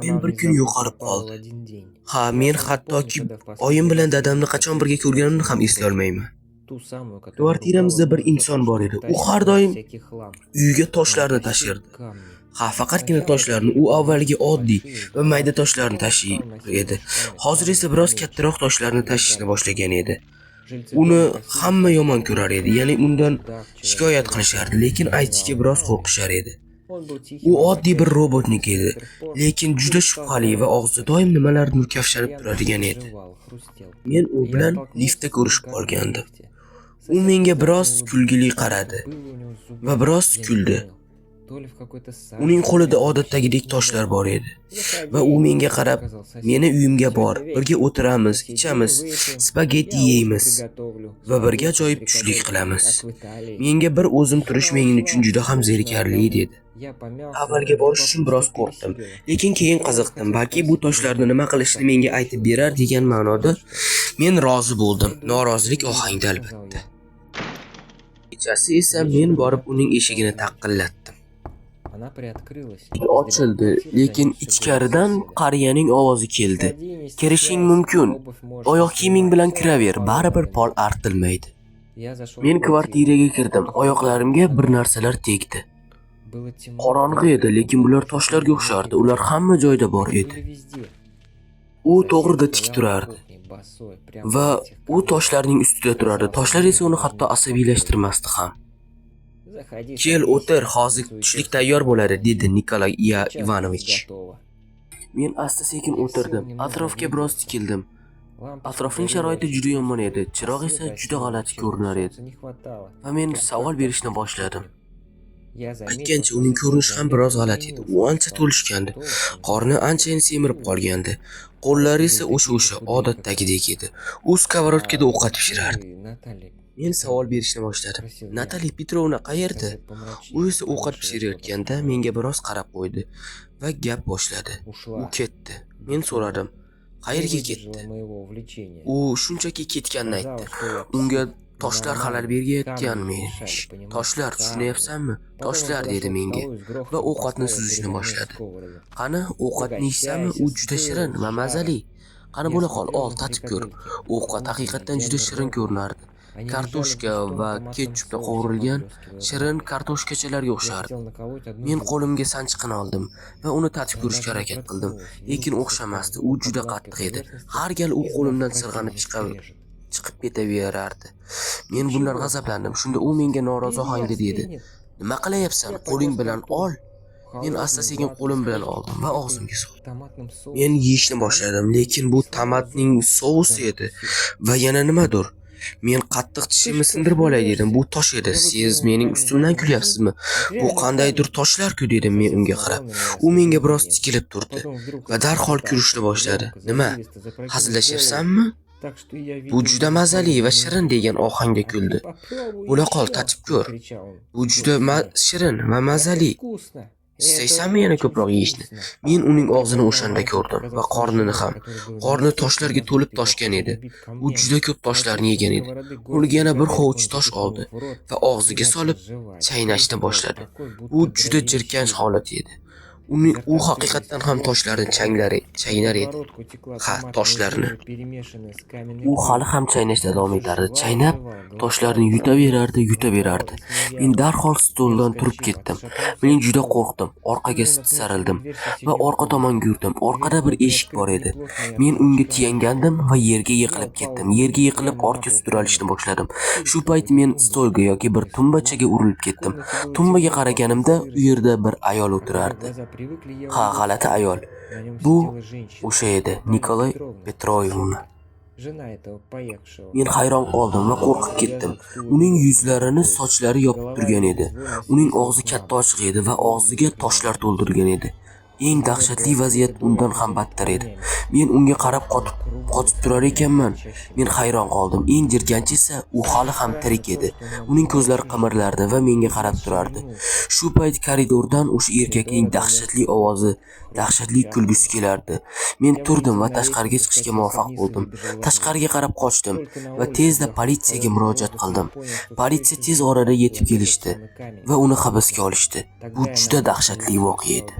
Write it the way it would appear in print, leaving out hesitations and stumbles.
Oyim bir kun yo'qolib qoldi. Ha, men hattoki oyim bilan dadamni qachon birga ko'rganimni ham eslolmayman. Kvartiramizda bir inson bor edi. U har doim uyiga toshlarni tashirdi. Ha, faqatgina toshlarni. U avvaliga oddiy va mayda toshlarni tashir edi. Hozir esa biroz kattaroq toshlarni tashishni boshlagan edi. Uni hamma yomon ko'rar edi, ya'ni undan shikoyat qilishardi, lekin aytishga biroz qo'rqishar edi. U oddiy bir robotnik edi, lekin juda shubhali va og'zida doim nimalardir kavshanib turadigan edi. Men u bilan liftda ko'rishib qolgandim. U menga biroz kulgili qaradi va biroz kuldi. Uning qo'lida odatdagidek toshlar bor edi va u menga qarab, "Meni uyimga bor, birga o'tiramiz, ichamiz, spagetti yeymiz va birga ajoyib tushlik qilamiz. Menga bir o'zim turish mening uchun juda ham zerikarli", dedi. Avvalga borish uchun biroz qo'rqdim, lekin keyin qiziqdim. Balki bu toshlarni nima qilishni menga aytib berar degan ma'noda men rozi bo'ldim. Norozilik ohangida, albatta. Kechasi esa men borib uning eshigini taqillatdim. Ochildi, lekin ichkaridan qariyaning ovozi keldi. "Kirishing mumkin. Oyoq kiyiming bilan kiraver, baribir pol artilmaydi." Men kvartiraga kirdim. Oyoqlarimga bir narsalar tegdi. Qorong'i edi, lekin bular toshlarga o'xshardi. Ular hamma joyda bor edi. U to'g'rida tik turardi va u toshlarning ustida turardi. Toshlar esa uni hatto asabiylashtirmasdi ham. "Kel, o'tir, hozir tushlik tayyor bo'ladi", dedi Nikolay Ivanovich. Men asta-sekin o'tirdim. Atrofga biroz tikildim. Atrofning sharoiti juda yomon edi, chiroq esa juda g'alati ko'rinar edi. Va men savol berishni boshladim. Aytgancha, uning ko'rinishi ham biroz g'alati edi. U ancha to'lishgandi. Qorni anchayin semirib qolgandi. Qo'llari esa o'sha-o'sha odatdagidek edi. U skовородкада ovqat pishirardi. Men savol berishni boshladim. "Natali Petrovna qayerda?" U esa ovqat pishirayotganda menga biroz qarab qo'ydi va gap boshladi. "U ketdi." Men so'radim. "Qayerga ketdi?" U shunchaki ketganini aytdi. Unga toshlar xalal berayotganmish. "Toshlar, tushunyapsanmi? Toshlar", dedi menga va ovqatni suzishni boshladi. "Qani, ovqatni yeysanmi? U juda shirin va mazali. Qani bo'la qol, ol, tatib ko'r." Ovqat haqiqatdan juda shirin ko'rinardi. Kartoshka va ketchupda qovurilgan shirin kartoshkachalarga o'xshardi. Men qo'limga sanchiqini oldim va uni tatib ko'rishga harakat qildim, lekin o'xshamasdi. U juda qattiq edi. Har gal u qo'limdan sirg'anib chiqib ketaverardi. Men bundan g'azablandim. Shunda u menga norozi ohangda dedi: "Nima qilayapsan? Qo'ling bilan ol." Men asta-sekin qo'lim bilan oldim va og'zimga soldim. Men yeyishni boshladim, lekin bu tomatning sousi edi va yana nimadir. Men qattiq tishimni sindirib olay dedim. Bu tosh edi. "Siz mening ustimdan kulyapsizmi? Bu qandaydir toshlar-ku", dedim men unga qarab. U menga biroz tikilib turdi va darhol kulishni boshladi. "Nima? Hazillashyapsanmi? Bu juda mazali va shirin", degan ohangda kuldi. "Bo'la qol, tatib ko'r. Bu juda shirin va mazali. Istaysanmi yana ko'proq yeyishni?" Men uning og'zini o'shanda ko'rdim va qornini ham. Qorni toshlarga to'lib toshgan edi. U juda ko'p toshlarni yegan edi. Qo'liga yana bir hovuch tosh oldi va og'ziga solib chaynashni boshladi. Bu juda jirkanch holat edi. U haqiqatdan ham toshlarni chaynar edi. Ha, toshlarni. U hali ham chaynashda davom etardi. Chaynab, toshlarni yutaverardi, yutaverardi. Men darhol stoldan turib ketdim. Men juda qo'rqdim. Orqaga tisarildim va orqa tomonga yurdim. Orqada bir eshik bor edi. Men unga tayangandim va yerga yiqilib ketdim. Yerga yiqilib, ortga sudralishni boshladim. Shu payt men stolga yoki bir tumbachaga urilib ketdim. Tumbaga qaraganimda u yerda bir ayol o'tirardi. Ha, g'alati ayol. Bu o'sha edi, Nikolay Petrovna. Men hayron qoldim va qo'rqib ketdim. Uning yuzlarini sochlari yopib turgan edi. Uning og'zi katta ochiq edi va og'ziga toshlar to'ldirilgan edi. Eng dahshatli vaziyat undan ham battar edi. Men unga qarab qotib turar ekanman. Men hayron qoldim. Eng jirkanchi esa u hali ham tirik edi. Uning ko'zlari qimirlardi va menga qarab turardi. Shu payt koridordan o'sha erkakning dahshatli ovozi, dahshatli kulgusi kelardi. Men turdim va tashqariga chiqishga muvaffaq bo'ldim. Tashqariga qarab qochdim va tezda politsiyaga murojaat qildim. Politsiya tez orada yetib kelishdi va uni hibsga olishdi. Bu juda dahshatli voqea edi.